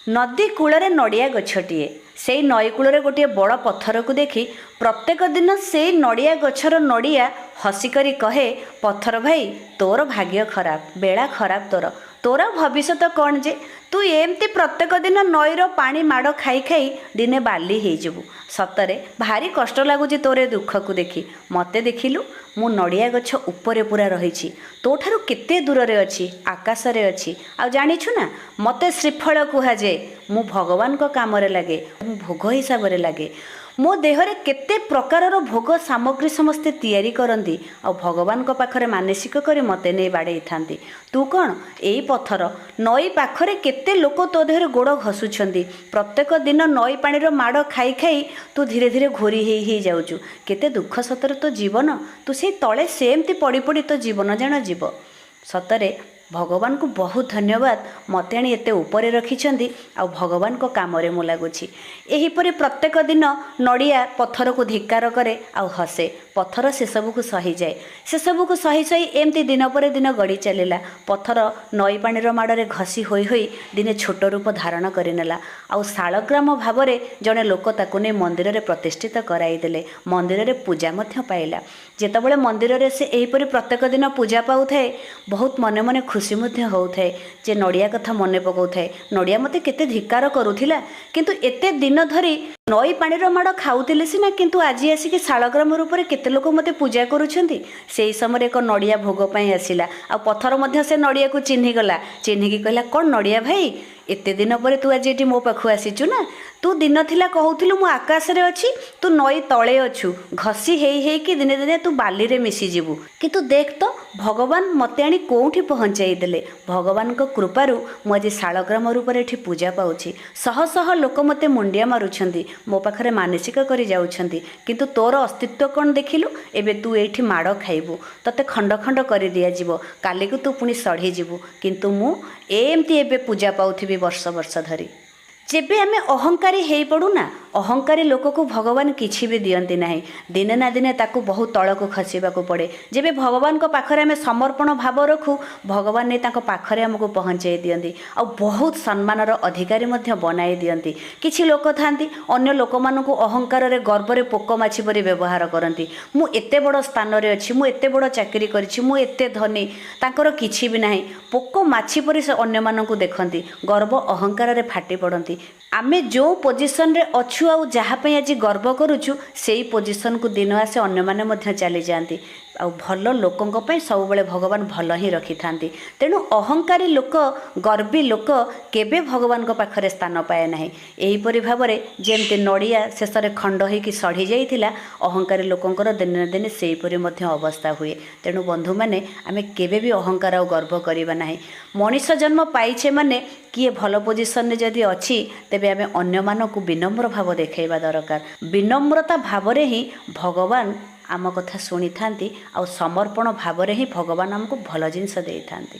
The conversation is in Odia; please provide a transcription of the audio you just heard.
ନଦୀ କୂଳରେ ନଡ଼ିଆ ଗଛଟିଏ। ସେଇ ନଈ କୂଳରେ ଗୋଟିଏ ବଡ଼ ପଥରକୁ ଦେଖି ପ୍ରତ୍ୟେକ ଦିନ ସେଇ ନଡ଼ିଆ ଗଛର ନଡ଼ିଆ ହସିକରି କହେ, ପଥର ଭାଇ, ତୋର ଭାଗ୍ୟ ଖରାପ, ବେଳା ଖରାପ ତୋର। ତୋର ଭବିଷ୍ୟତ କ'ଣ ଯେ ତୁ ଏମିତି ପ୍ରତ୍ୟେକ ଦିନ ନଈର ପାଣି ମାଡ଼ ଖାଇ ଖାଇ ଦିନେ ବାଲି ହେଇଯିବୁ। ସତରେ ଭାରି କଷ୍ଟ ଲାଗୁଛି ତୋର ଏ ଦୁଃଖକୁ ଦେଖି। ମୋତେ ଦେଖିଲୁ, ମୁଁ ନଡ଼ିଆ ଗଛ ଉପରେ ପୁରା ରହିଛି, ତୋଠାରୁ କେତେ ଦୂରରେ ଅଛି, ଆକାଶରେ ଅଛି। ଆଉ ଜାଣିଛୁ ନା, ମୋତେ ଶ୍ରୀଫଳ କୁହାଯାଏ। ମୁଁ ଭଗବାନଙ୍କ କାମରେ ଲାଗେ, ମୁଁ ଭୋଗ ହିସାବରେ ଲାଗେ। ମୋ ଦେହରେ କେତେ ପ୍ରକାରର ଭୋଗ ସାମଗ୍ରୀ ସମସ୍ତେ ତିଆରି କରନ୍ତି ଆଉ ଭଗବାନଙ୍କ ପାଖରେ ମାନସିକ କରି ମୋତେ ନେଇ ବାଡ଼େଇଥାନ୍ତି। ତୁ କ'ଣ ଏଇ ପଥର? ନଈ ପାଖରେ କେତେ ଲୋକ ତୋ ଦେହରେ ଗୋଡ଼ ଘଷୁଛନ୍ତି। ପ୍ରତ୍ୟେକ ଦିନ ନଈ ପାଣିର ମାଡ଼ ଖାଇ ଖାଇ ତୁ ଧୀରେ ଧୀରେ ଘୋରି ହେଇ ହେଇ ଯାଉଛୁ। କେତେ ଦୁଃଖ ସତରେ ତୋ ଜୀବନ। ତୁ ସେଇ ତଳେ ସେମିତି ପଡ଼ି ପଡ଼ି ତୋ ଜୀବନ ଜାଣ ଯିବ। ସତରେ ଭଗବାନଙ୍କୁ ବହୁତ ଧନ୍ୟବାଦ, ମୋତେ ଆଣି ଏତେ ଉପରେ ରଖିଛନ୍ତି ଆଉ ଭଗବାନଙ୍କ କାମରେ ମୁଁ ଲାଗୁଛି। ଏହିପରି ପ୍ରତ୍ୟେକ ଦିନ ନଡ଼ିଆ ପଥରକୁ ଧିକ୍କାର କରେ ଆଉ ହସେ। ପଥର ସେସବୁକୁ ସହିଯାଏ। ସେସବୁକୁ ସହି ସହି ଏମିତି ଦିନ ପରେ ଦିନ ଗଡ଼ି ଚାଲିଲା। ପଥର ନଈ ପାଣିର ମାଡ଼ରେ ଘଷି ହୋଇ ହୋଇ ଦିନେ ଛୋଟ ରୂପ ଧାରଣ କରିନେଲା ଆଉ ଶାଳଗ୍ରାମ ଭାବରେ ଜଣେ ଲୋକ ତାକୁ ନେଇ ମନ୍ଦିରରେ ପ୍ରତିଷ୍ଠିତ କରାଇଦେଲେ। ମନ୍ଦିରରେ ପୂଜା ମଧ୍ୟ ପାଇଲା। ଯେତେବେଳେ ମନ୍ଦିରରେ ସେ ଏହିପରି ପ୍ରତ୍ୟେକ ଦିନ ପୂଜା ପାଉଥାଏ, ବହୁତ ମନେ ମନେ ଖୁସି ମଧ୍ୟ ହେଉଥାଏ ଯେ ନଡ଼ିଆ କଥା ମନେ ପକାଉଥାଏ। ନଡ଼ିଆ ମୋତେ କେତେ ଧିକ୍କାର କରୁଥିଲା, କିନ୍ତୁ ଏତେ ଦିନ ଧରି ନଈ ପାଣିର ମାଡ଼ ଖାଉଥିଲି ସିନା, କିନ୍ତୁ ଆଜି ଆସିକି ଶାଳଗ୍ରାମ ରୂପରେ କେତେ ଲୋକ ମୋତେ ପୂଜା କରୁଛନ୍ତି। ସେହି ସମୟରେ ଏକ ନଡ଼ିଆ ଭୋଗ ପାଇଁ ଆସିଲା ଆଉ ପଥର ମଧ୍ୟ ସେ ନଡ଼ିଆକୁ ଚିହ୍ନିଗଲା। ଚିହ୍ନିକି କହିଲା, କ'ଣ ନଡ଼ିଆ ଭାଇ, ଏତେ ଦିନ ପରେ ତୁ ଆଜି ଏଠି ମୋ ପାଖକୁ ଆସିଛୁ ନା? ତୁ ଦିନ ଥିଲା କହୁଥିଲୁ ମୁଁ ଆକାଶରେ ଅଛି, ତୁ ନଈ ତଳେ ଅଛୁ, ଘଷି ହେଇ ହେଇକି ଦିନେ ଦିନେ ତୁ ବାଲିରେ ମିଶିଯିବୁ। କିନ୍ତୁ ଦେଖ ତ, ଭଗବାନ ମୋତେ ଆଣି କେଉଁଠି ପହଞ୍ଚାଇ ଦେଲେ। ଭଗବାନଙ୍କ କୃପାରୁ ମୁଁ ଆଜି ଶାଳଗ୍ରାମ ରୂପରେ ଏଠି ପୂଜା ପାଉଛି। ଶହ ଶହ ଲୋକ ମୋତେ ମୁଣ୍ଡିଆ ମାରୁଛନ୍ତି, ମୋ ପାଖରେ ମାନସିକ କରି ଯାଉଛନ୍ତି। କିନ୍ତୁ ତୋର ଅସ୍ତିତ୍ୱ କ'ଣ ଦେଖିଲୁ? ଏବେ ତୁ ଏଇଠି ମାଡ଼ ଖାଇବୁ, ତୋତେ ଖଣ୍ଡ ଖଣ୍ଡ କରି ଦିଆଯିବ, କାଲିକୁ ତୁ ପୁଣି ସଢ଼ିଯିବୁ, କିନ୍ତୁ ମୁଁ ଏମିତି ଏବେ ପୂଜା ପାଉଥିବି ବର୍ଷ ବର୍ଷ ଧରି। ଯେବେ ଆମେ ଅହଙ୍କାରୀ ହେଇପଡ଼ୁନା, ଅହଙ୍କାରୀ ଲୋକକୁ ଭଗବାନ କିଛି ବି ଦିଅନ୍ତି ନାହିଁ। ଦିନେ ନା ଦିନେ ତାକୁ ବହୁତ ତଳକୁ ଖସିବାକୁ ପଡ଼େ। ଯେବେ ଭଗବାନଙ୍କ ପାଖରେ ଆମେ ସମର୍ପଣ ଭାବ ରଖୁ, ଭଗବାନ ନେଇ ତାଙ୍କ ପାଖରେ ଆମକୁ ପହଞ୍ଚାଇ ଦିଅନ୍ତି ଆଉ ବହୁତ ସମ୍ମାନର ଅଧିକାରୀ ମଧ୍ୟ ବନାଇ ଦିଅନ୍ତି। କିଛି ଲୋକ ଥାନ୍ତି, ଅନ୍ୟ ଲୋକମାନଙ୍କୁ ଅହଙ୍କାରରେ ଗର୍ବରେ ପୋକ ମାଛି ପରି ବ୍ୟବହାର କରନ୍ତି। ମୁଁ ଏତେ ବଡ଼ ସ୍ଥାନରେ ଅଛି, ମୁଁ ଏତେ ବଡ଼ ଚାକିରି କରିଛି, ମୁଁ ଏତେ ଧନୀ, ତାଙ୍କର କିଛି ବି ନାହିଁ। ପୋକ ମାଛି ପରି ସେ ଅନ୍ୟମାନଙ୍କୁ ଦେଖନ୍ତି, ଗର୍ବ ଅହଙ୍କାରରେ ଫାଟି ପଡ଼ନ୍ତି। ଆମେ ଯେଉଁ ପୋଜିସନରେ ଅଛୁ ଆଉ ଯାହା ପାଇଁ ଆଜି ଗର୍ବ କରୁଛୁ, ସେଇ ପୋଜିସନକୁ ଦିନ ଆସେ ଅନ୍ୟମାନେ ମଧ୍ୟ ଚାଲିଯାଆନ୍ତି। ଆଉ ଭଲ ଲୋକଙ୍କ ପାଇଁ ସବୁବେଳେ ଭଗବାନ ଭଲ ହିଁ ରଖିଥାନ୍ତି। ତେଣୁ ଅହଙ୍କାରୀ ଲୋକ, ଗର୍ବୀ ଲୋକ କେବେ ଭଗବାନଙ୍କ ପାଖରେ ସ୍ଥାନ ପାଏ ନାହିଁ। ଏହିପରି ଭାବରେ ଯେମିତି ନଡ଼ିଆ ଶେଷରେ ଖଣ୍ଡ ହେଇକି ସଢ଼ି ଯାଇଥିଲା, ଅହଙ୍କାରୀ ଲୋକଙ୍କର ଦିନେ ନା ଦିନେ ସେହିପରି ମଧ୍ୟ ଅବସ୍ଥା ହୁଏ। ତେଣୁ ବନ୍ଧୁମାନେ, ଆମେ କେବେ ବି ଅହଙ୍କାର ଆଉ ଗର୍ବ କରିବା ନାହିଁ। ମଣିଷ ଜନ୍ମ ପାଇଛେ ମାନେ କିଏ ଭଲ ପୋଜିସନରେ ଯଦି ଅଛି, ତେବେ ଆମେ ଅନ୍ୟମାନଙ୍କୁ ବିନମ୍ର ଭାବ ଦେଖାଇବା ଦରକାର। ବିନମ୍ରତା ଭାବରେ ହିଁ ଭଗବାନ ଆମ କଥା ଶୁଣିଥାନ୍ତି ଆଉ ସମର୍ପଣ ଭାବରେ ହିଁ ଭଗବାନ ଆମକୁ ଭଲ ଜିନିଷ ଦେଇଥାନ୍ତି।